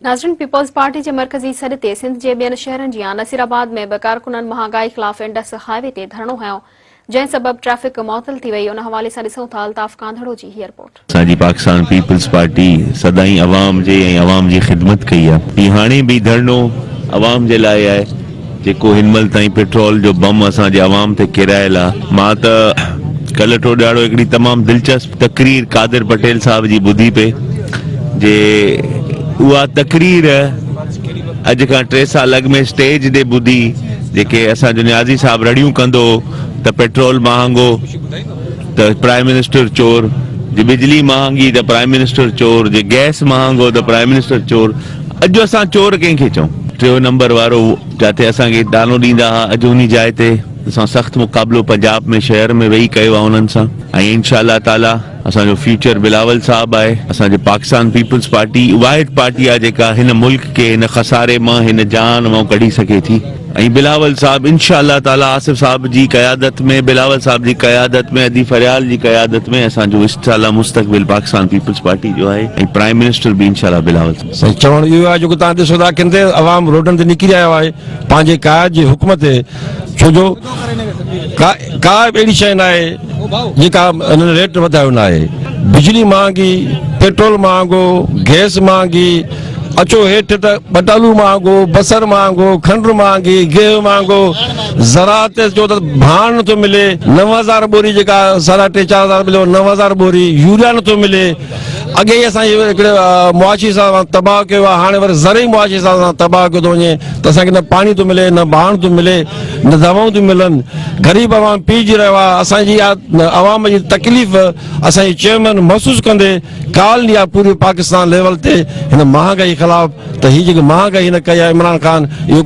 ناظرين peoples party جي مرڪزي سڏ تي سنڌ جي ٻين شهرن جيان نصير آباد ۾ به ڪارڪنن مهانگائي خلاف انڊس هاء وي تي ڌرڻو هنيو جنهن سبب ٽريفڪ معطل ٿي وئي ان حوالي سان ڏسون ٿا الطاف ڪانڌڙو جي هي رپورٽ. اسان جي پاڪستان پيپلز پارٽي سدائين عوام جي ۽ عوام جي خدمت ڪئي آ هي هاڻي به ڌرڻو عوام جي لاء آهي جيڪو هن مهل تائين پيٽرول جو بم اسان جي عوام تي ڪيرايل آ مان ته ڪلهه ٽو ڏهاڙو هڪڙي تمام دلچسپ تقرير قادر پٽيل صاحب جي ٻڌي پئي جي اها تقرير اڄ کان ٽي سال اڳ ۾ اسٽيج تي ٻڌي جيڪي اسان جو نيازي صاحب رڙيون ڪندو هو ته پيٽرول مهانگو ته پرائم منسٽر چور جي بجلي مهانگي ته پرائم منسٽر چور جي گئس مهانگو ته پرائم منسٽر چور اڄ اسان چور ڪنهن کي چئون؟ ٽيون نمبر وارو جاتي اسان کي طعنو ڏيندا ها اڄ انهي جاء تي اسان سخت مقابلو پنجاب ۾ شهر ۾ ويهي ڪيو آهي انهن سان ۽ انشاء الله تعالي اسان جو فيوچر بلاول صاحب آهي اسان جي پاڪستان پيپلز پارٽي واحد پارٽي آهي جيڪا هن ملڪ کي هن خساري مان هن جان مان ڪڍي سگهي ٿي ۽ بلاول صاحب انشاء الله تعالي آصف صاحب جي قيادت ۾ بلاول صاحب جي قيادت ۾ ادي فريال جي قيادت ۾ اسان جو انشاء الله مستقبل پاڪستان پيپلز پارٽي جو آهي ۽ پرائم منسٽر به انشاء الله بلاول صاحب. سائين چوڻ اهو آهي جيڪو توهان ڏسو ٿا اکين تي عوام روڊن تي نڪري آيو آهي پنهنجي قائد جي حڪم تي ڇو جو ڪا به اهڙي شيء ناهي جيڪا هنن ريٽ وڌايو ناهي بجلي مهانگي پيٽرول مهانگو گئس مهانگي اچو هيٺ ته ٻٽالو مهانگو بصر مهانگو کنڊ مهانگي گيهه مهانگو زراعت جو ته ڀاڻ نٿو ملي 9000 ٻوري جيڪا ساڍا ٽي 4000 مليو 9000 ٻوري يوريا نٿو ملي اڳي ئي اسان جي هڪڙي معاشي حساب سان تباهه ڪيو آهي هاڻي وري زرعي معاشي حساب سان تباهه ڪيو ٿو وڃي ته اسان کي نه پاڻي ٿو ملي نه ڀاڻ ٿو ملي نه دوائون ٿيون ملن غريب عوام پيهجي رهيو آهي اسان جي اها عوام جي تڪليف اسان جي چيئرمين محسوس ڪندي ڪال ڏني آهي پوري پاڪستان ليول تي هن مهانگائي خلاف ته هي جيڪي مهانگائي هن ڪئي آهي عمران خان اهو.